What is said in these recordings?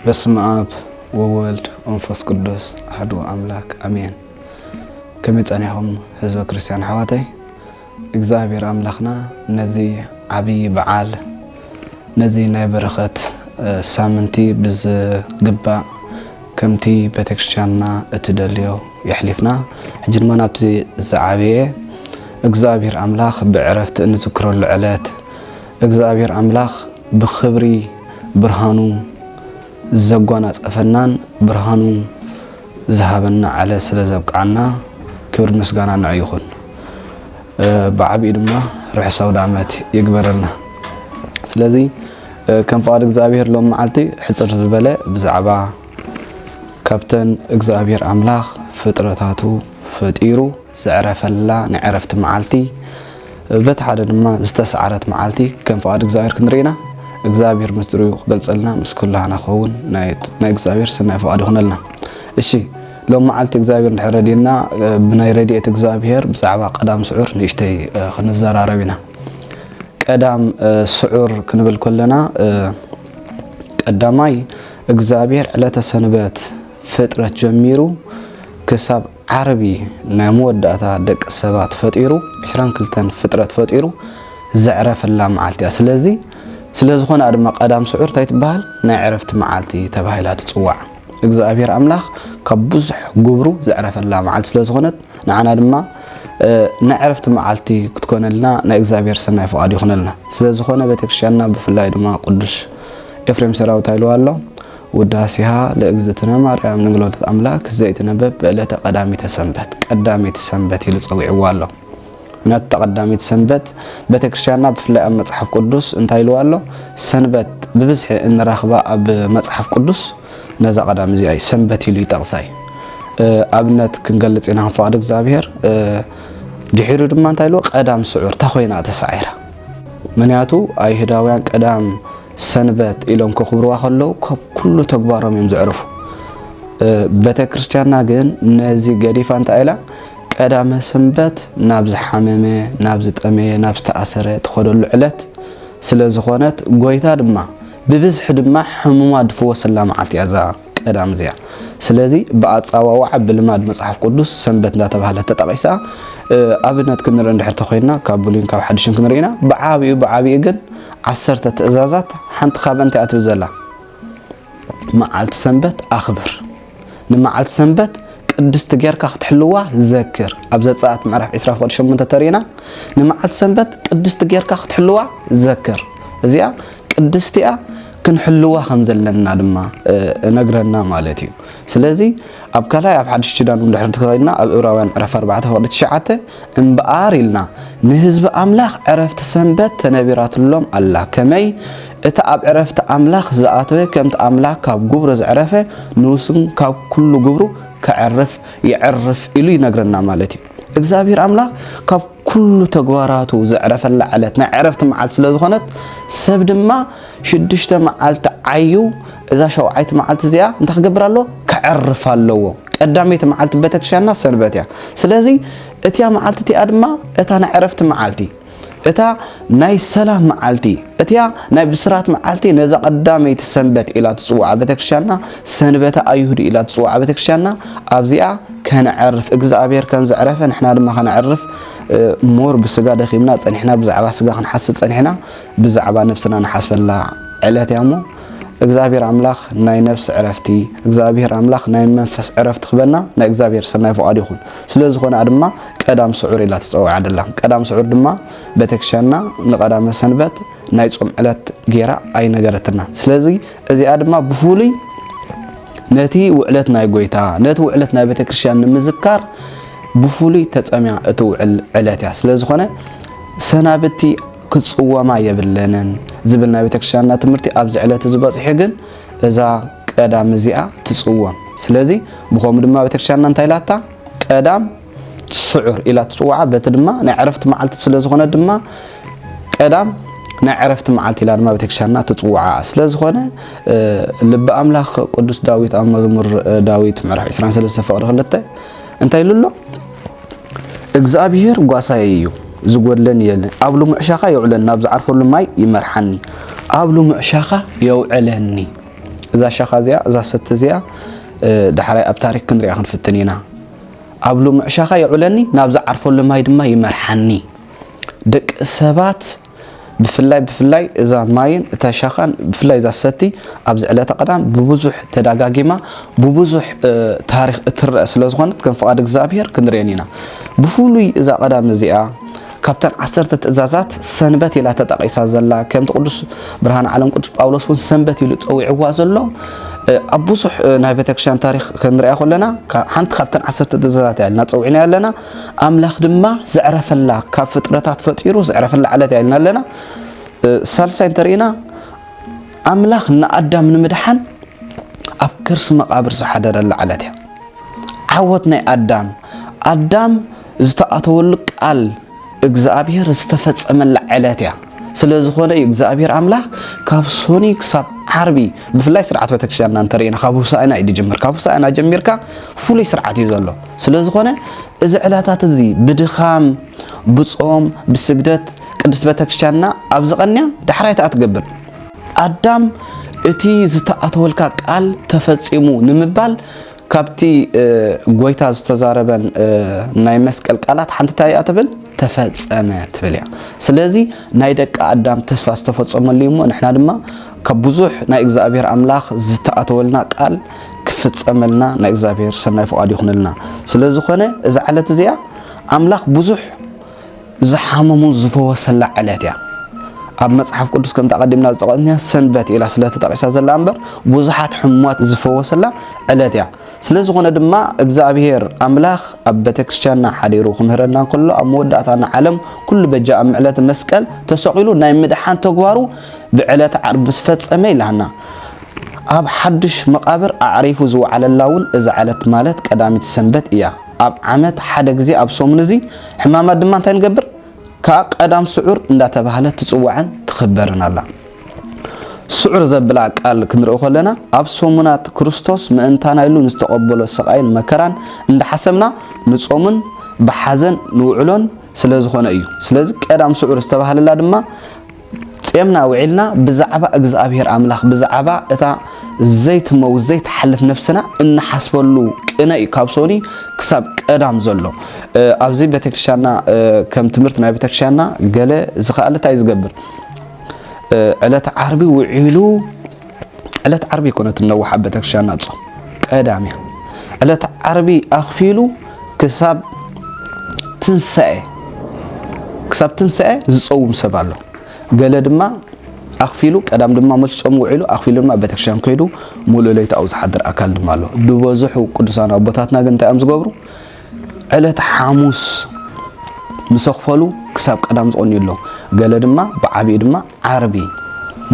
በስመ ኣብ ወወልድ ወመንፈስ ቅዱስ ኣሐዱ ኣምላክ ኣሜን። ከመይ ጸኒሕኹም ህዝበ ክርስቲያን ኣሕዋተይ? እግዚኣብሔር ኣምላኽና ነዚ ዓብዪ በዓል፣ ነዚ ናይ በረኸት ሳምንቲ ብዝግባእ ከምቲ ቤተክርስትያንና እትደልዮ የሕሊፍና። ሕጂ ድማ ናብቲ ዝዓበየ እግዚኣብሔር ኣምላኽ ብዕረፍቲ እንዝክረሉ ዕለት፣ እግዚኣብሔር ኣምላኽ ብኽብሪ ብርሃኑ ዘጓናጸፈናን ብርሃኑ ዝሃበና ዕለት ስለ ዘብቅዓና ክብሪ ምስጋና ንዑ ይኹን። ብዓቢኡ ድማ ርሑስ ኣውዳመት ይግበረልና። ስለዚ ከም ፍቓድ እግዚኣብሔር ሎም መዓልቲ ሕጽር ዝበለ ብዛዕባ ካብተን እግዚኣብሔር ኣምላኽ ፍጥረታቱ ፈጢሩ ዘዕረፈላ ናይ ዕረፍቲ መዓልቲ፣ በቲ ሓደ ድማ ዝተሰዓረት መዓልቲ ከም ፍቓድ እግዚኣብሔር ክንርኢ ኢና። እግዚኣብሔር ምስጢሩ ክገልጸልና ምስ ኩላህና ክኸውን ናይ እግዚኣብሔር ሰናይ ፍቓድ ይኹነልና። እሺ፣ ሎም መዓልቲ እግዚኣብሔር እንድሕር ረድየና፣ ብናይ ረድኤት እግዚኣብሔር ብዛዕባ ቀዳም ስዑር ንእሽተይ ክንዘራረብ ኢና። ቀዳም ስዑር ክንብል ከለና፣ ቀዳማይ እግዚኣብሔር ዕለተ ሰንበት ፍጥረት ጀሚሩ ክሳብ ዓርቢ ናይ መወዳእታ ደቂ ሰባት ፈጢሩ፣ ዕስራን ክልተን ፍጥረት ፈጢሩ ዘዕረፈላ መዓልቲ እያ። ስለዚ፣ ስለ ዝኾነ ድማ ቀዳም ስዑር እንታይ ትበሃል? ናይ ዕረፍቲ መዓልቲ ተባሂላ ትጽዋዕ። እግዚኣብሔር ኣምላኽ ካብ ብዙሕ ግብሩ ዘዕረፈላ መዓልቲ ስለ ዝኾነት፣ ንዓና ድማ ናይ ዕረፍቲ መዓልቲ ክትኮነልና ናይ እግዚኣብሔር ሰናይ ፍቓድ ይኹነልና። ስለ ዝኾነ ቤተክርስትያንና ብፍላይ ድማ ቅዱስ ኤፍሬም ሰራዊት ኢልዋ ኣሎ፣ ውዳሴሃ ለእግዝእትነ ማርያም ንግል ወላዲተ ኣምላክ ዘይትነበብ በዕለተ ቀዳሚተ ሰንበት፣ ቀዳሚት ሰንበት ኢሉ ጸዊዕዋ ኣሎ። ነታ ቀዳሚት ሰንበት ቤተክርስትያንና ብፍላይ ኣብ መጽሓፍ ቅዱስ እንታይ ኢልዋ ኣሎ? ሰንበት ብብዝሒ እንረኽባ ኣብ መጽሓፍ ቅዱስ ነዛ ቀዳም እዚኣ እዩ፣ ሰንበት ኢሉ ይጠቕሳ እዩ። ኣብነት ክንገልጽ ኢና፣ ፍቓድ እግዚኣብሔር። ድሒሩ ድማ እንታይ ኢልዎ? ቀዳም ስዑር እታ ኮይና ተሳዒራ። ምክንያቱ ኣይሁዳውያን ቀዳም ሰንበት ኢሎም ከኽብርዋ ከለዉ ካብ ኩሉ ተግባሮም እዮም ዘዕርፉ። ቤተ ክርስቲያንና ግን ነዚ ገዲፋ እንታይ ኢላ? ቀዳመ ሰንበት ናብ ዝሓመመ፣ ናብ ዝጠመየ፣ ናብ ዝተኣሰረ ትኸደሉ ዕለት ስለ ዝኾነት፣ ጎይታ ድማ ብብዝሒ ድማ ሕሙማት ዝፍወሰላ መዓልቲ እያ እዛ ቀዳም እዚኣ። ስለዚ ብኣጸዋውዓ ብልማድ መጽሓፍ ቅዱስ ሰንበት እንዳተባህለት ተጠቒሳ። ኣብነት ክንርኢ እንድሕር ተኾይንና ካብ ብሉይን ካብ ሓድሽን ክንርኢ ኢና። ብዓቢኡ ብዓቢኡ ግን ዓሰርተ ትእዛዛት ሓንቲ ካብአን እንታይ እያ ትብል ዘላ? መዓልቲ ሰንበት ኣኽብር። ንመዓልቲ ሰንበት ቅድስቲ ጌርካ ክትሕልዋ ዘክር። ኣብ ዘጸኣት ምዕራፍ ዕስራ ፍቕዲ ሸሞንተ ተሪእና፣ ንመዓልቲ ሰንበት ቅድስቲ ጌርካ ክትሕልዋ ዘክር። እዚኣ ቅድስቲ እያ፣ ክንሕልዋ ከም ዘለና ድማ እነግረና ማለት እዩ። ስለዚ ኣብ ካልኣይ ኣብ ሓድሽ ኪዳን እውን ድሕሪ ተኸይድና ኣብ ዕብራውያን ዕረፍ ኣርባዕተ ፍቕዲ ትሽዓተ እምበኣር ኢልና ንህዝቢ ኣምላኽ ዕረፍቲ ሰንበት ተነቢራትሎም ኣላ። ከመይ እቲ ኣብ ዕረፍቲ ኣምላኽ ዝኣተወ ከምቲ ኣምላኽ ካብ ግብሩ ዘዕረፈ ንሱን ካብ ኩሉ ግብሩ ከዕርፍ ይዕርፍ ኢሉ ይነግረና ማለት እዩ። እግዚኣብሔር ኣምላኽ ካብ ኩሉ ተግባራቱ ዘዕረፈላ ዕለት ናይ ዕረፍቲ መዓልቲ ስለ ዝኾነት ሰብ ድማ ሽዱሽተ መዓልቲ ዓዩ እዛ ሸውዓይቲ መዓልቲ እዚኣ እንታይ ክገብር ኣለዎ? ከዕርፍ ኣለዎ። ቀዳመይቲ መዓልቲ ቤተክርስትያንና ሰንበት እያ። ስለዚ እቲያ መዓልቲ እቲኣ ድማ እታ ናይ ዕረፍቲ መዓልቲ፣ እታ ናይ ሰላም መዓልቲ፣ እቲያ ናይ ብስራት መዓልቲ ነዛ ቀዳመይቲ ሰንበት ኢላ ትጽውዓ ቤተክርስትያንና፣ ሰንበተ ኣይሁድ ኢላ ትጽውዓ ቤተክርስትያንና፣ ኣብዚኣ ከነዕርፍ እግዚኣብሔር ከም ዘዕረፈ ንሕና ድማ ከነዕርፍ። ሞር ብስጋ ደኺምና ጸኒሕና፣ ብዛዕባ ስጋ ክንሓስብ ጸኒሕና፣ ብዛዕባ ነብስና ንሓስበላ ዕለት እያ እሞ እግዚኣብሔር ኣምላኽ ናይ ነፍሲ ዕረፍቲ፣ እግዚኣብሔር ኣምላኽ ናይ መንፈስ ዕረፍቲ ክበና ናይ እግዚኣብሔር ሰናይ ፍቓድ ይኹን። ስለ ዝኾነ ድማ ቀዳም ስዑር ኢላ ትጸውዓ ደላ። ቀዳም ስዑር ድማ ቤተክርስትያንና ንቐዳመ ሰንበት ናይ ጾም ዕለት ጌራ ኣይነገረትና። ስለዚ እዚኣ ድማ ብፍሉይ ነቲ ውዕለት ናይ ጎይታ፣ ነቲ ውዕለት ናይ ቤተክርስትያን ንምዝካር ብፍሉይ ተጸምያ እትውዕል ዕለት እያ። ስለ ዝኾነ ሰናብቲ ክጽወማ የብለንን ዝብል ናይ ቤተክርስትያንና ትምህርቲ ኣብዚ ዕለት እዚ በጺሑ፣ ግን እዛ ቀዳም እዚኣ ትጽወም። ስለዚ ብኸምኡ ድማ ቤተክርስትያንና እንታይ ኢላታ? ቀዳም ስዑር ኢላ ትጽውዓ። በቲ ድማ ናይ ዕረፍቲ መዓልቲ ስለ ዝኾነ ድማ ቀዳም ናይ ዕረፍቲ መዓልቲ ኢላ ድማ ቤተክርስትያንና ትጽውዓ። ስለ ዝኾነ ልቢ ኣምላኽ ቅዱስ ዳዊት ኣብ መዝሙር ዳዊት ምዕራፍ ዕስራን ሰለስተ ፍቕዲ ክልተ እንታይ ኢሉ ኣሎ? እግዚኣብሔር ጓሳየ እዩ፣ ዝጎድለኒ የለን። ኣብ ልሙዕ ሻኻ የውዕለኒ፣ ናብ ዝዓርፈሉ ማይ ይመርሓኒ። ኣብ ልሙዕ ሻኻ የውዕለኒ። እዛ ሻኻ እዚኣ፣ እዛ ሰቲ እዚኣ፣ እ፣ ዳሕራይ ኣብ ታሪኽ ክንሪኣ ክንፍትን ኢና። ኣብ ልሙዕ ሻኻ የዕውለኒ፣ ናብ ዝዓርፈሉ ማይ ድማ ይመርሓኒ። ደቂ ሰባት ብፍላይ፣ ብፍላይ እዛ ማይን እታ ሻኻን፣ ብፍላይ እዛ ሰቲ ኣብዚ ዕለተ ቀዳም ብብዙሕ ተዳጋጊማ፣ ብብዙሕ፣ እ፣ ታሪኽ እትረአ ስለ ዝኾነት፣ ከም ፍቓድ እግዚኣብሔር ክንርእየን ኢና። ብፍሉይ እዛ ቀዳም እዚኣ ካብተን ዓሰርተ ትእዛዛት ሰንበት ኢላ ተጠቒሳ ዘላ፣ ከምቲ ቅዱስ ብርሃነ ዓለም ቅዱስ ጳውሎስ እውን ሰንበት ኢሉ ጸዊዕዋ ዘሎ፣ እ፣ ኣብ ብዙሕ፣ እ፣ ናይ ቤተክርስትያን ታሪኽ ክንሪኣ ከለና፣ ካ-፣ ሓንቲ ካብተን ዓሰርተ ትእዛዛት እያ ኢልና ጸዊዕናያ ኣለና። ኣምላኽ ድማ ዘዕረፈላ፣ ካብ ፍጥረታት ፈጢሩ ዘዕረፈላ ዕለት እያ ኢልና ኣለና። እ፣ ሳልሳይ እንተርኢና፣ ኣምላኽ ንኣዳም ንምድሓን ኣብ ከርሲ መቓብር ዝሓደረላ ዕለት እያ። ዓወት ናይ ኣዳም፣ ኣዳም ዝተኣተወሉ ቃል እግዚኣብሔር ዝተፈጸመላ ዕለት እያ። ስለ ዝኾነ እዩ እግዚኣብሔር ኣምላኽ ካብ ሶኒ ክሳብ ዓርቢ፣ ብፍላይ ስርዓት ቤተክርስትያንና እንተርኢና ካብ ሆሳዕና እዩ ዝጅምር። ካብ ሆሳዕና ጀሚርካ ፍሉይ ስርዓት እዩ ዘሎ። ስለ ዝኾነ እዚ ዕለታት እዚ ብድኻም፣ ብጾም፣ ብስግደት ቅድስት ቤተክርስትያንና ኣብ ዝቐንያ ዳሕራይ እታ ትገብር። ኣዳም እቲ ዝተኣተወልካ ቃል ተፈጺሙ ንምባል ካብቲ፣ እ፣ ጎይታ ዝተዛረበን፣ እ፣ ናይ መስቀል ቃላት ሓንቲ እንታይ እያ ትብል? "ተፈጸመ" ትብል እያ። ስለዚ ናይ ደቂ ኣዳም ተስፋ ዝተፈጸመሉ እዩ እሞ ንሕና ድማ ካብ ብዙሕ ናይ እግዚኣብሔር ኣምላኽ ዝተኣተወልና ቃል ክፍጸመልና ናይ እግዚኣብሔር ሰናይ ፍቓድ ይኹንልና። ስለ ዝኾነ እዛ ዕለት እዚኣ ኣምላኽ ብዙሕ ዝሓመሙ ዝፈወሰላ ዕለት እያ። ኣብ መጽሓፍ ቅዱስ ከምቲ ኣቐዲምና ዝጠቐስናያ ሰንበት ኢላ ስለ ተጠቒሳ ዘላ እምበር፣ ብዙሓት ሕሙማት ዝፈወሰላ ዕለት እያ። ስለ ዝኾነ ድማ እግዚኣብሔር ኣምላኽ ኣብ ቤተክርስትያንና ሓዲሩ ክምህረና እንከሎ፣ ኣብ መወዳእታ ንዓለም ኩሉ በጃ ኣብ ምዕለተ መስቀል ተሰቒሉ ናይ ምድሓን ተግባሩ ብዕለተ ዓርቢ ምስ ፈጸመ ኢላና። ኣብ ሓድሽ መቓብር ኣዕሪፉ ዝወዓለላ እውን እዛ ዕለት ማለት ቀዳሚት ሰንበት እያ። ኣብ ዓመት ሓደ ግዜ ኣብ ሰሙን እዚ ሕማማት ድማ እንታይ ንገብር? ከኣ ቀዳም ስዑር እንዳተባህለት ትጽዋዕን ትኽበርን ኣላ። ስዑር ዘብላ ቃል ክንርኢ ከለና፣ ኣብ ሰሙናት ክርስቶስ ምእንታና ኢሉ ንዝተቐበሎ ስቓይን መከራን እንዳሓሰብና ንጾምን ብሓዘን ንውዕሎን ስለ ዝኾነ እዩ። ስለዚ ቀዳም ስዑር ዝተባህለላ ድማ ጼምና ውዒልና ብዛዕባ እግዚኣብሔር ኣምላኽ፣ ብዛዕባ እታ ዘይትመውት ዘይትሓልፍ ነፍስና እንሓስበሉ ቅነ እዩ፣ ካብ ሶኒ ክሳብ ቀዳም ዘሎ። እ፣ ኣብዚ ቤተክርስትያንና፣ እ፣ ከም ትምህርቲ ናይ ቤተክርስትያንና ገለ ዝኸኣለ እንታይ ዝገብር? እ፣ ዕለተ ዓርቢ ውዒሉ፣ ዕለተ ዓርቢ ይኮነት ነዋሕ ኣብ ቤተክርስትያንና ጾም ቀዳም እያ። ዕለተ ዓርቢ ኣኽፊሉ ክሳብ ትንሳኤ፣ ክሳብ ትንሳኤ ዝጸውም ሰብ ኣሎ። ገለ ድማ ኣኽፊሉ፣ ቀዳም ድማ መች ጾም ውዒሉ ኣኽፊሉ ድማ ቤተክርስትያን ከይዱ ሙሉእ ለይቲ ኣብኡ ዝሓድር ኣካል ድማ ኣሎ። ዝበዝሑ ቅዱሳን ኣቦታትና ግን እንታይ እዮም ዝገብሩ? ዕለት ሓሙስ ምስ ኣኽፈሉ ክሳብ ቀዳም ዝቐንዩ ኣለዉ። ገለ ድማ ብዓቢኡ ድማ ዓርቢ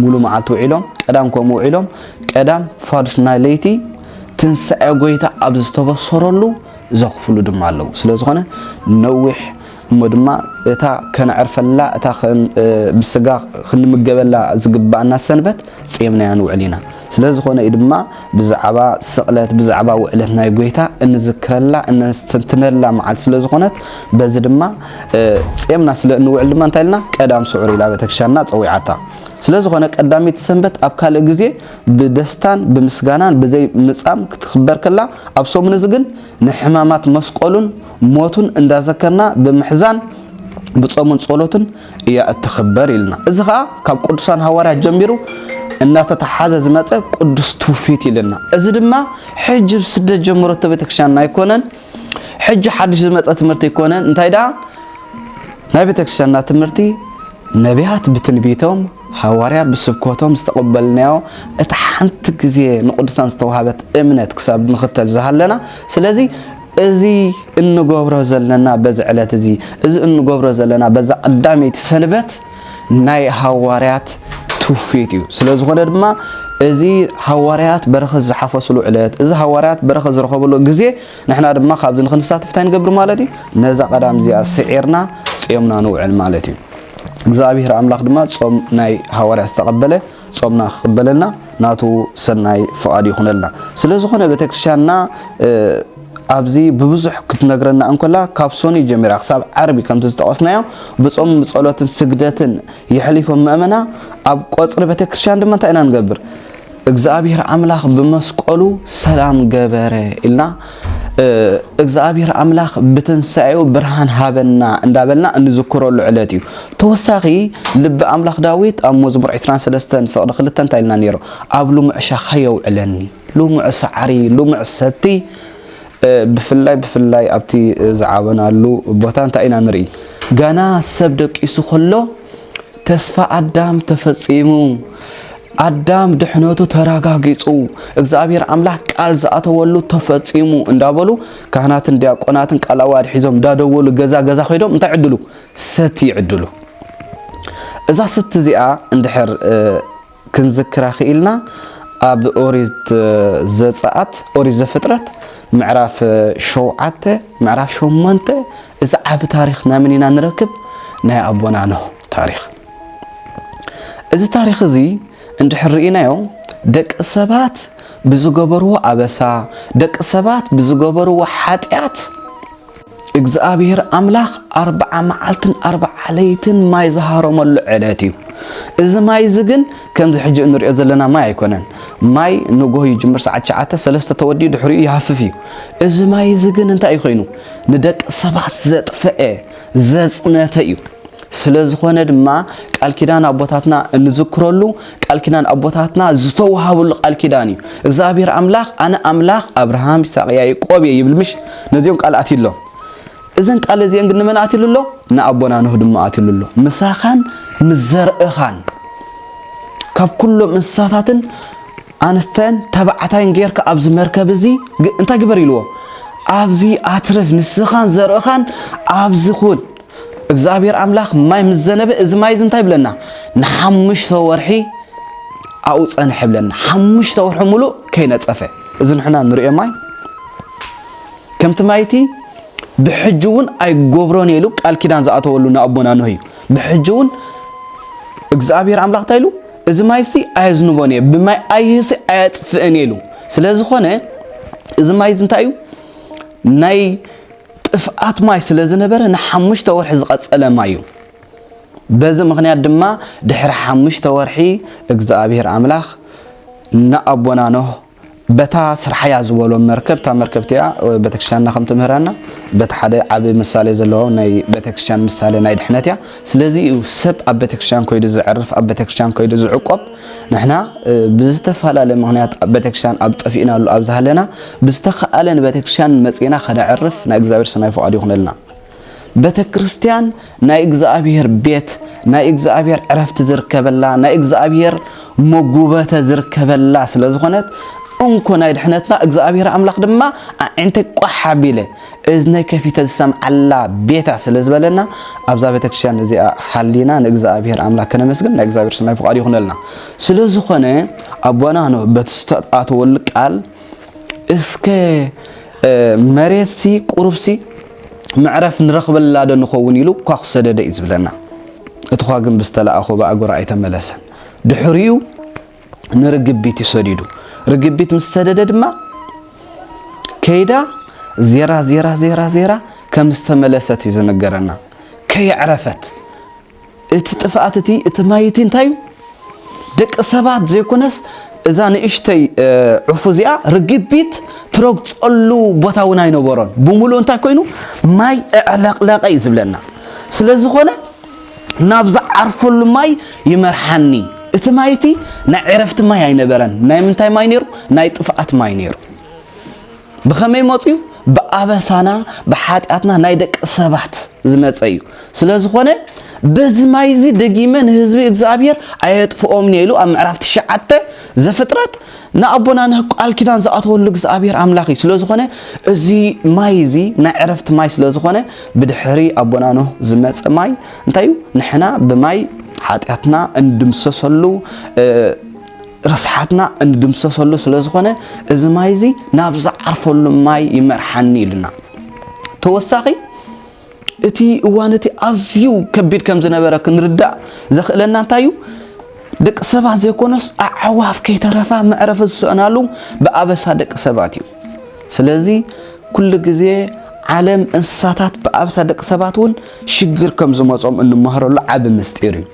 ሙሉ መዓልቲ ውዒሎም፣ ቀዳም ከምኡ ውዒሎም፣ ቀዳም ፋዱሽ ናይ ለይቲ ትንሳኤ ጎይታ ኣብ ዝተበሰረሉ ዘኽፍሉ ድማ ኣለዉ። ስለ ዝኾነ ነዊሕ እሞ ድማ እታ ከነዕርፈላ፣ እታ ከን-፣ እ፣ ብስጋ ክንምገበላ ዝግባኣና ሰንበት ጼምናያ ንውዕል ኢና። ስለ ዝኾነ እዩ ድማ ብዛዕባ ስቕለት፣ ብዛዕባ ውዕለት ናይ ጎይታ እንዝክረላ፣ እነስተንትነላ መዓልቲ ስለ ዝኾነት፣ በዚ ድማ፣ እ፣ ጼምና ስለ እንውዕል ድማ እንታይ ኢልና? ቀዳም ስዑር ኢላ ቤተክርስትያንና ጸዊዓታ። ስለ ዝኾነ ቀዳሚት ሰንበት ኣብ ካልእ ግዜ ብደስታን ብምስጋናን ብዘይ ምጻም ክትኽበር ከላ፣ ኣብ ሰሙን እዚ ግን ንሕማማት መስቀሉን ሞቱን እንዳዘከርና ብምሕዛን ብጾምን ጸሎትን እያ እትኽበር ኢልና። እዚ ኸኣ ካብ ቅዱሳን ሃዋርያት ጀሚሩ እናተተሓዘ ዝመጸ ቅዱስ ትውፊት ኢልና። እዚ ድማ ሕጂ ብስደት ጀምሮ እተቤተክርስትያንና ኣይኮነን፣ ሕጂ ሓድሽ ዝመጸ ትምህርቲ ኣይኮነን። እንታይ ደኣ ናይ ቤተክርስትያንና ትምህርቲ ነቢያት ብትንቢቶም፣ ሃዋርያ ብስብከቶም ዝተቐበልናዮ፣ እታ ሓንቲ ግዜ ንቅዱሳን ዝተዋህበት እምነት ክሳብ ንኽተል ዝሃለና። ስለዚ እዚ እንገብሮ ዘለና በዚ ዕለት እዚ፣ እዚ እንገብሮ ዘለና በዛ ቀዳመይቲ ሰንበት ናይ ሃዋርያት ትውፊት እዩ። ስለ ዝኾነ ድማ እዚ ሃዋርያት በረኸት ዝሓፈሱሉ ዕለት፣ እዚ ሃዋርያት በረኸት ዝረኸብሉ ግዜ፣ ንሕና ድማ ካብዚ ንኽንሳተፍ እንታይ ንገብር ማለት እዩ? ነዛ ቀዳም እዚኣ ስዒርና ጾምና ንውዕል ማለት እዩ። እግዚኣብሔር ኣምላኽ ድማ ጾም ናይ ሃዋርያት ዝተቐበለ ጾምና ክቕበለልና ናቱ ሰናይ ፍቓድ ይኹነልና። ስለ ዝኾነ ቤተክርስትያንና፣ እ፣ ኣብዚ ብብዙሕ ክትነግረና እንከላ፣ ካብ ሶኒ ጀሚራ ክሳብ ዓርቢ ከምቲ ዝጠቐስናዮ ብጾምን ብጸሎትን ስግደትን የሕሊፎም ምእመና። ኣብ ቆጽሪ ቤተክርስትያን ድማ እንታይ ኢና ንገብር? እግዚኣብሔር ኣምላኽ ብመስቀሉ ሰላም ገበረ ኢልና፣ እ፣ እግዚኣብሔር ኣምላኽ ብትንሳኤኡ ብርሃን ሃበና እንዳበልና እንዝክረሉ ዕለት እዩ። ተወሳኺ ልቢ ኣምላኽ ዳዊት ኣብ መዝሙር ዕስራን ሰለስተን ፍቕዲ ክልተ እንታይ ኢልና ነይሩ? ኣብ ልሙዕ ሻኻ የውዕለኒ፣ ልሙዕ ሳዕሪ፣ ልሙዕ ሰቲ፣ እ፣ ብፍላይ፣ ብፍላይ ኣብቲ ዝዓበናሉ ቦታ እንታይ ኢና ንርኢ? ገና ሰብ ደቂሱ ከሎ ተስፋ ኣዳም ተፈጺሙ፣ ኣዳም ድሕነቱ ተረጋጊጹ፣ እግዚኣብሔር ኣምላኽ ቃል ዝኣተወሉ ተፈጺሙ እንዳበሉ ካህናትን ዲያቆናትን ቃል ኣዋዲ ሒዞም እንዳደወሉ ገዛ ገዛ ከይዶም እንታይ ይዕድሉ? ሰቲ ይዕድሉ። እዛ ሰቲ እዚኣ እንድሕር፣ እ፣ ክንዝክራ ክኢልና ኣብ ኦሪት ዘጸኣት፣ ኦሪት ዘፍጥረት ምዕራፍ ሸውዓተ፣ ምዕራፍ ሸሞንተ እዚ ዓቢ ታሪኽ ናይ መን ኢና ንረክብ? ናይ ኣቦና ኖህ ታሪኽ። እዚ ታሪኽ እዚ እንድሕር ርኢናዮ፣ ደቂ ሰባት ብዝገበርዎ ኣበሳ፣ ደቂ ሰባት ብዝገበርዎ ሓጢኣት እግዚኣብሔር ኣምላኽ ኣርብዓ መዓልትን ኣርብዓ ለይትን ማይ ዝሃረመሉ ዕለት እዩ። እዚ ማይ እዚ ግን ከምዚ ሕጂ እንሪኦ ዘለና ማይ ኣይኮነን። ማይ ንጎሆ ይጅምር፣ ሰዓት ትሽዓተ ሰለስተ ተወዲኡ ድሕሪኡ ይሃፍፍ እዩ። እዚ ማይ እዚ ግን እንታይ እዩ ኮይኑ? ንደቂ ሰባት ዘጥፈኤ፣ ዘጽነተ እዩ። ስለ ዝኾነ ድማ ቃል ኪዳን ኣቦታትና እንዝክረሉ፣ ቃል ኪዳን ኣቦታትና ዝተዋሃብሉ ቃል ኪዳን እዩ። እግዚኣብሔር ኣምላኽ፣ "ኣነ ኣምላኽ ኣብርሃም፣ ይስሐቅ፣ ያዕቆብ እየ" ይብል ምሽ? ነዚኦም ቃል ኣትዩሎም። እዘን ቃል እዚአን ግን ንመን ኣትዩሉ ኣሎ? ንኣቦና ኖህ ድማ ኣትዩሉ ኣሎ። "ምሳኻን ምስ ዘርእኻን ካብ ኩሎም እንስሳታትን ኣንስተን ተባዕታይን ጌርካ ኣብዚ መርከብ እዚ ግ-" እንታይ ግበር ኢልዎ? "ኣብዚ ኣትርፍ፣ ንስኻን ዘርእኻን ኣብዚ ኩን።" እግዚኣብሔር ኣምላኽ ማይ ምስ ዘነበ፣ እዚ ማይ እዚ እንታይ ይብለና? ንሓሙሽተ ወርሒ ኣብኡ ጸንሐ ይብለና። ሓሙሽተ ወርሒ ሙሉእ ከይነጸፈ። እዚ ንሕና ንርእዮ ማይ፣ ከምቲ ማይቲ ብሕጂ እውን ኣይገብሮን እየ ኢሉ ቃል ኪዳን ዝኣተወሉ ንኣቦና ኖህ እዩ። ብሕጂ እውን እግዚኣብሔር ኣምላኽ እንታይ ኢሉ? "እዚ ማይሲ ኣየዝንቦን እየ፣ ብማይ ኣይህሲ ኣየጥፍእን እየ" ኢሉ። ስለ ዝኾነ፣ እዚ ማይ እዚ እንታይ እዩ? ናይ ጥፍኣት ማይ ስለ ዝነበረ ንሓሙሽተ ወርሒ ዝቐጸለ ማይ እዩ። በዚ ምኽንያት ድማ ድሕሪ ሓሙሽተ ወርሒ እግዚኣብሔር ኣምላኽ ንኣቦና ኖህ በታ ስርሓያ ዝበሎ መርከብ፣ እታ መርከብ እቲኣ ቤተክርስትያንና ከም ትምህረና በቲ ሓደ ዓቢ ምሳሌ ዘለዎ ናይ ቤተክርስትያን ምሳሌ ናይ ድሕነት እያ። ስለዚ እዩ ሰብ ኣብ ቤተክርስትያን ከይዱ ዘዕርፍ፣ ኣብ ቤተክርስትያን ከይዱ ዝዕቆብ። ንሕና፣ እ፣ ብዝተፈላለየ ምኽንያት ኣብ ቤተክርስትያን ኣብ ጠፊእናሉ ኣብ ዝሃለና፣ ብዝተኻኣለ ንቤተክርስትያን መጺእና ከነዕርፍ ናይ እግዚኣብሔር ሰናይ ፍቓዱ ይኹነልና። ቤተክርስትያን ናይ እግዚኣብሔር ቤት፣ ናይ እግዚኣብሔር ዕረፍቲ ዝርከበላ፣ ናይ እግዚኣብሔር መጉበተ ዝርከበላ ስለ ዝኾነት፣ እንኮ ናይ ድሕነትና እግዚኣብሔር ኣምላኽ ድማ ኣዒንተይ ቋሕ ኣቢለ እዝነይ ከፊተ ዝሰምዓላ ቤታ ስለ ዝበለና፣ ኣብዛ ቤተክርስትያን እዚኣ ሓሊና ንእግዚኣብሔር ኣምላኽ ከነመስግን ናይ እግዚኣብሔር ሰናይ ፍቓዱ ይኹነልና። ስለ ዝኾነ ኣቦና ኖህ በቲ ዝተኣተወሉ ቃል፣ "እስከ፣ እ፣ መሬትሲ ቁሩብሲ መዕረፍ ንረኽበላ ዶ ንኸውን?" ኢሉ ኳኹ ሰደደ እዩ ዝብለና። እቲ ኳ ግን ብዝተለኣኾ ብኣጎራ ኣይተመለሰን። ድሕሪኡ ንርግቢት እዩ ሰዲዱ። ርግቢት ምስ ሰደደ ድማ ከይዳ ዜራ፣ ዜራ፣ ዜራ፣ ዜራ ከም ዝተመለሰት እዩ ዝነገረና። ከየዕረፈት። እቲ ጥፍኣት እቲ፣ እቲ ማይ እቲ እንታይ እዩ? ደቂ ሰባት ዘይኮነስ እዛ ንእሽተይ፣ እ፣ ዑፉ እዚኣ ርግቢት ትረግጸሉ ቦታ እውን ኣይነበሮን። ብምሉኡ እንታይ ኮይኑ? ማይ እዕለቕለቐ እዩ ዝብለና። ስለ ዝኾነ ናብ ዝዓርፈሉ ማይ ይመርሓኒ። እቲ ማይ እቲ ናይ ዕረፍቲ ማይ ኣይነበረን። ናይ ምንታይ ማይ ነይሩ? ናይ ጥፍኣት ማይ ነይሩ። ብኸመይ መጽዩ? ብኣበሳና፣ ብሓጢኣትና ናይ ደቂ ሰባት ዝመጸ እዩ። ስለ ዝኾነ በዚ ማይ እዚ ደጊመ ንህዝቢ እግዚኣብሔር ኣየጥፍኦምን እየ ኢሉ ኣብ ምዕራፍ ትሽዓተ ዘፍጥረት ንኣቦና ኖህ ቃል ኪዳን ዝኣተወሉ እግዚኣብሔር ኣምላኽ እዩ። ስለ ዝኾነ እዚ ማይ እዚ ናይ ዕረፍቲ ማይ ስለ ዝኾነ ብድሕሪ ኣቦና ኖህ ዝመጸ ማይ እንታይ እዩ? ንሕና ብማይ ሓጢኣትና እንድምሰሰሉ፣ እ፣ ርስሓትና እንድምሰሰሉ ስለ ዝኾነ፣ እዚ ማይ እዚ ናብ ዝዓርፈሉ ማይ ይመርሓኒ ኢሉና። ተወሳኺ፣ እቲ እዋን እቲ ኣዝዩ ከቢድ ከም ዝነበረ ክንርዳእ ዘኽእለና እንታይ እዩ? ደቂ ሰባት ዘይኮነስ ኣዕዋፍ ከይተረፋ መዕረፊ ዝስእናሉ ብኣበሳ ደቂ ሰባት እዩ። ስለዚ ኩሉ ግዜ ዓለም፣ እንስሳታት ብኣበሳ ደቂ ሰባት እውን ሽግር ከም ዝመጾም እንመሃረሉ ዓቢ ምስጢር እዩ።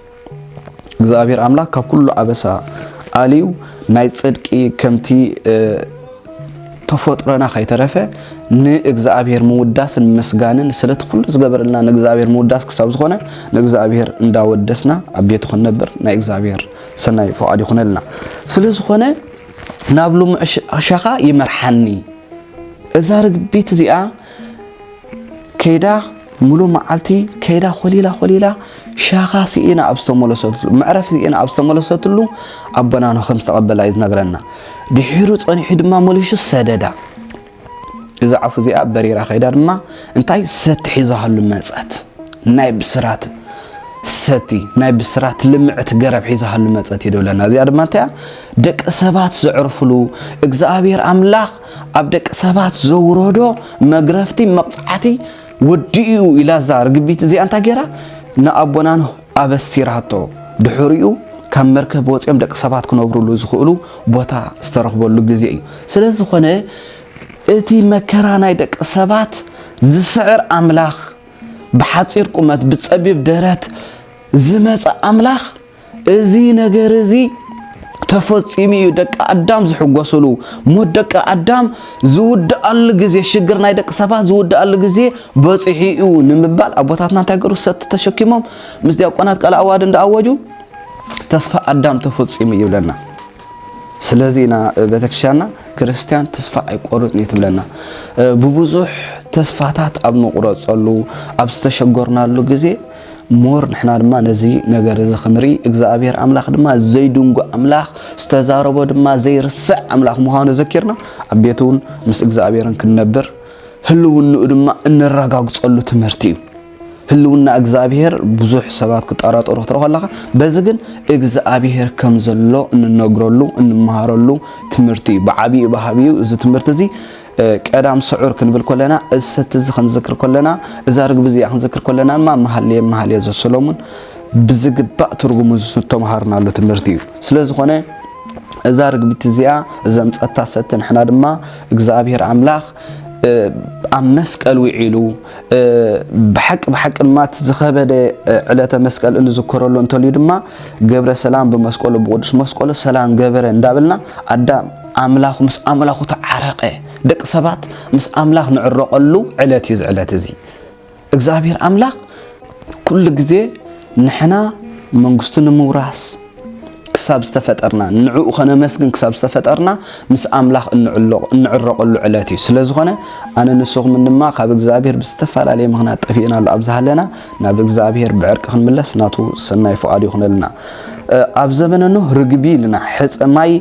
እግዚኣብሔር ኣምላኽ ካብ ኩሉ ኣበሳ ኣልዩ ናይ ጽድቂ ከምቲ ተፈጥሮና ከይተረፈ ንእግዚኣብሔር ምውዳስን ምስጋንን ስለቲ ኩሉ ዝገበረልና ንእግዚኣብሔር ምውዳስ ክሳብ ዝኾነ ንእግዚኣብሔር እንዳወደስና ኣብ ቤቱ ክንነብር ናይ እግዚኣብሔር ሰናይ ፍቓድ ይኹነልና። ስለ ዝኾነ ናብ ልሙዕ ሻኻ ይመርሓኒ። እዛ ርግቢት እዚኣ ከይዳ ሙሉ መዓልቲ ከይዳ ኮሊላ ኮሊላ ሻኻ ስኢና ኣብ ዝተመለሰትሉ፣ መዕረፊ ስኢና ኣብ ዝተመለሰትሉ ኣቦና ኖህ ከም ዝተቐበላ እዩ ዝነግረና። ድሒሩ ጸኒሑ ድማ መሊሱ ሰደዳ። እዛ ዑፍ እዚኣ በሪራ ከይዳ ድማ እንታይ ሰቲ ሒዛሃሉ መጸት። ናይ ብስራት ሰቲ፣ ናይ ብስራት ልምዕቲ ገረብ ሒዛሃሉ መጸት እዩ ዝብለና። እዚኣ ድማ እንታይ እያ? ደቂ ሰባት ዘዕርፍሉ፣ እግዚኣብሔር ኣምላኽ ኣብ ደቂ ሰባት ዘውረዶ መግረፍቲ፣ መቕጻዕቲ ወዲኡ እዩ ኢላ እዛ ርግቢት እዚኣ እንታይ ገይራ? ንኣቦና ኖህ ኣበሲራቶ። ድሕሪኡ ካብ መርከብ ወጺኦም ደቂ ሰባት ክነብሩሉ ዝኽእሉ ቦታ ዝተረኽበሉ ግዜ እዩ። ስለ ዝኾነ እቲ መከራ ናይ ደቂ ሰባት ዝስዕር ኣምላኽ፣ ብሓጺር ቁመት ብጸቢብ ደረት ዝመጸ ኣምላኽ፣ እዚ ነገር እዚ ተፈጺሙ እዩ። ደቂ ኣዳም ዝሕጎስሉ፣ ሞት ደቂ ኣዳም ዝውድኣሉ ግዜ፣ ሽግር ናይ ደቂ ሰባት ዝውድኣሉ ግዜ በጺሑ እዩ ንምባል ኣቦታትና እንታይ ገሩ ሰቲ ተሸኪሞም ምስ ዲያቆናት ቃለ ኣዋዲ እንዳኣወጁ ተስፋ ኣዳም ተፈጺሙ ይብለና። ስለዚ ኢና ቤተክርስትያንና ክርስትያን ተስፋ ኣይቆርጽን እዩ ትብለና። ብብዙሕ ተስፋታት ኣብ ንቑረጸሉ፣ ኣብ ዝተሸገርናሉ ግዜ ሞር ንሕና ድማ ነዚ ነገር እዚ ክንርኢ እግዚኣብሔር ኣምላኽ ድማ ዘይድንጉ ኣምላኽ ዝተዛረቦ ድማ ዘይርስዕ ኣምላኽ ምዃኑ ዘኪርና ኣብ ቤቱ እውን ምስ እግዚኣብሔርን ክንነብር ህልውንኡ ድማ እንረጋግጸሉ ትምህርቲ እዩ። ህልውና እግዚኣብሔር ብዙሕ ሰባት ክጠራጠሩ ክትረኽ ኣለኻ። በዚ ግን እግዚኣብሔር ከም ዘሎ እንነግረሉ እንመሃረሉ ትምህርቲ እዩ። ብዓብዩ ብሃብዩ እዚ ትምህርቲ እዚ ቀዳም ስዑር ክንብል ከለና እዚ ሰቲ እዚ ክንዝክር ከለና እዛ ርግቢ እዚኣ ክንዝክር ከለና ድማ መሃልየ መሃልየ ዘሰሎሙን ብዝግባእ ትርጉሙ ዝተምሃርናሉ ትምህርቲ እዩ። ስለ ዝኾነ እዛ ርግቢት እዚኣ ዘምጸታ ሰቲ ንሕና ድማ እግዚኣብሔር ኣምላኽ ኣብ መስቀል ውዒሉ ብሓቂ ብሓቂ ድማ እቲ ዝኸበደ ዕለተ መስቀል እንዝክረሉ እንተልዩ ድማ ገብረ ሰላም ብመስቀሉ ብቅዱስ መስቀሉ ሰላም ገበረ እንዳበልና ኣዳም ኣምላኹ ምስ ኣምላኹ ተዓረቐ። ደቂ ሰባት ምስ ኣምላኽ ንዕረቐሉ ዕለት እዩ እዚ ዕለት እዚ። እግዚኣብሔር ኣምላኽ ኩሉ ግዜ ንሕና መንግስቱ ንምውራስ ክሳብ ዝተፈጠርና ንዕኡ ከነመስግን ክሳብ ዝተፈጠርና ምስ ኣምላኽ እንዕረቐሉ ዕለት እዩ። ስለ ዝኾነ ኣነ ንስኹምን ድማ ካብ እግዚኣብሔር ብዝተፈላለየ ምኽንያት ጠፊእናሉ ኣብ ዝሃለና ናብ እግዚኣብሔር ብዕርቂ ክንምለስ ናቱ ሰናይ ፍቓድ ይኹነልና። ኣብ ዘበነ ኖህ ርግቢ ኢልና ሕፀ ማይ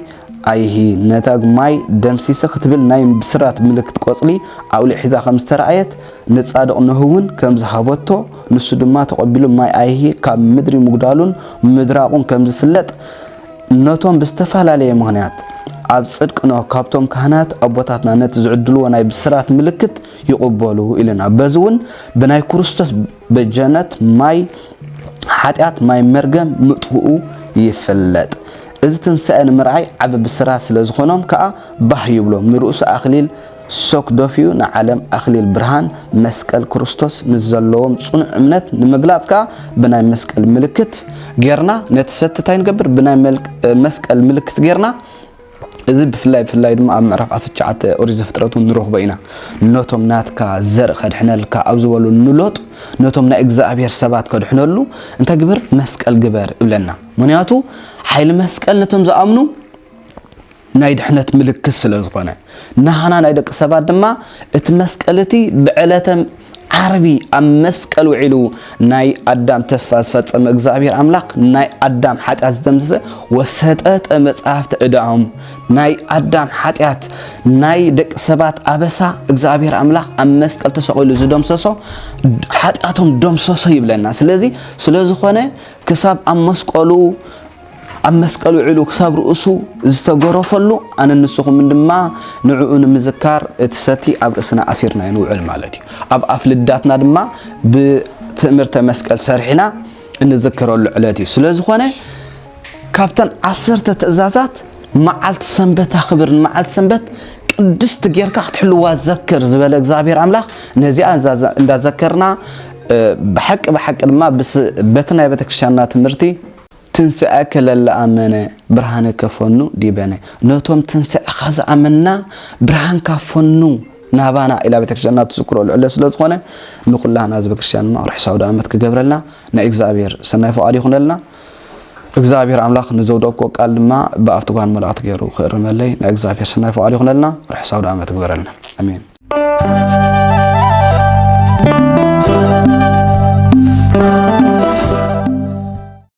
ኣይሂ ነታግ ማይ ደምሲሰ ክትብል ናይ ብስራት ምልክት ቆጽሊ ኣውሊዕ ሒዛ ከም ዝተረኣየት ንጻድቕ ኖህ እውን ከም ዝሃበቶ ንሱ ድማ ተቐቢሉ ማይ ኣይሂ ካብ ምድሪ ምጉዳሉን ምድራቑን ከም ዝፍለጥ ነቶም ብዝተፈላለየ ምኽንያት ኣብ ጽድቂ ኖህ ካብቶም ካህናት ኣቦታትና ነቲ ዝዕድልዎ ናይ ብስራት ምልክት ይቕበሉ ኢልና። በዚ እውን ብናይ ክርስቶስ በጀነት ማይ ሓጢኣት ማይ መርገም ምጥፍኡ ይፍለጥ። እዚ ትንሳኤ ንምርኣይ ዓቢ ብስራት ስለ ዝኾኖም ከኣ ባህ ይብሎም። ንርእሱ ኣኽሊል ሶክ ደፊኡ ንዓለም ኣኽሊል ብርሃን መስቀል ክርስቶስ ንዘለዎም ጽኑዕ እምነት ንምግላጽ ከኣ ብናይ መስቀል ምልክት ጌርና ነቲ ሰቲ እንታይ ንገብር? ብናይ መስቀል ምልክት ጌርና እዚ ብፍላይ ብፍላይ ድማ ኣብ ምዕራፍ ዓሰርተ ትሽዓተ ኦሪት ዘፍጥረት እውን ንረኽቦ ኢና። ነቶም ናትካ ዘርኢ ከድሕነልካ ኣብ ዝበሉ ንሎጥ ነቶም ናይ እግዚኣብሔር ሰባት ከድሕነሉ እንታይ ግበር? መስቀል ግበር እብለና። ምክንያቱ ሓይሊ መስቀል ነቶም ዝኣምኑ ናይ ድሕነት ምልክት ስለ ዝኾነ ናህና ናይ ደቂ ሰባት ድማ እቲ መስቀል እቲ ብዕለተ ዓርቢ ኣብ መስቀል ውዒሉ ናይ ኣዳም ተስፋ ዝፈጸመ እግዚኣብሔር ኣምላኽ ናይ ኣዳም ሓጢኣት ዝደምሰሰ ወሰጠጠ መጽሐፍተ ዕዳኦም ናይ ኣዳም ሓጢኣት ናይ ደቂ ሰባት ኣበሳ እግዚኣብሔር ኣምላኽ ኣብ መስቀል ተሰቒሉ ዝደምሰሶ ሓጢኣቶም ደምሰሶ ይብለና። ስለዚ ስለ ዝኾነ ክሳብ ኣብ መስቀሉ ኣብ መስቀል ውዒሉ ክሳብ ርእሱ ዝተገረፈሉ ኣነ ንስኹምን ድማ ንዕኡ ንምዝካር እቲ ሰቲ ኣብ ርእስና ኣሲርና ንውዕል ማለት እዩ። ኣብ ኣፍ ልዳትና ድማ ብትእምርተ መስቀል ሰሪሕና እንዝክረሉ ዕለት እዩ። ስለ ዝኾነ ካብተን ዓሰርተ ትእዛዛት መዓልቲ ሰንበት ኣኽብር፣ ንመዓልቲ ሰንበት ቅድስቲ ጌርካ ክትሕልዋ ዘክር ዝበለ እግዚኣብሔር ኣምላኽ ነዚኣ እንዳዘከርና ብሓቂ ብሓቂ ድማ በቲ ናይ ቤተክርስትያንና ትምህርቲ ትንስዐከ ለለኣመነ ብርሃንከ ፈኑ ዲበነ። ነቶም ትንስዐኻ ዝኣመንና ብርሃንካ ፈኑ ናባና ኢላ ቤተክርስትያንና ትዝክሮ ልዕለ ስለ ዝኾነ፣ ንኹላህና ህዝበ ክርስትያን ድማ ርሑስ ኣውደ ኣመት ክገብረልና ናይ እግዚኣብሔር ሰናይ ፍቓድ ይኹነልና። እግዚኣብሔር ኣምላኽ ንዘውደቅኩዎ ቃል ድማ ብኣፍቲ ጓል መላእክቲ ገይሩ ክእርመለይ ናይ እግዚኣብሔር ሰናይ ፍቓድ ይኹነልና። ርሑስ ኣውደ ኣመት ግበረልና። ኣሜን።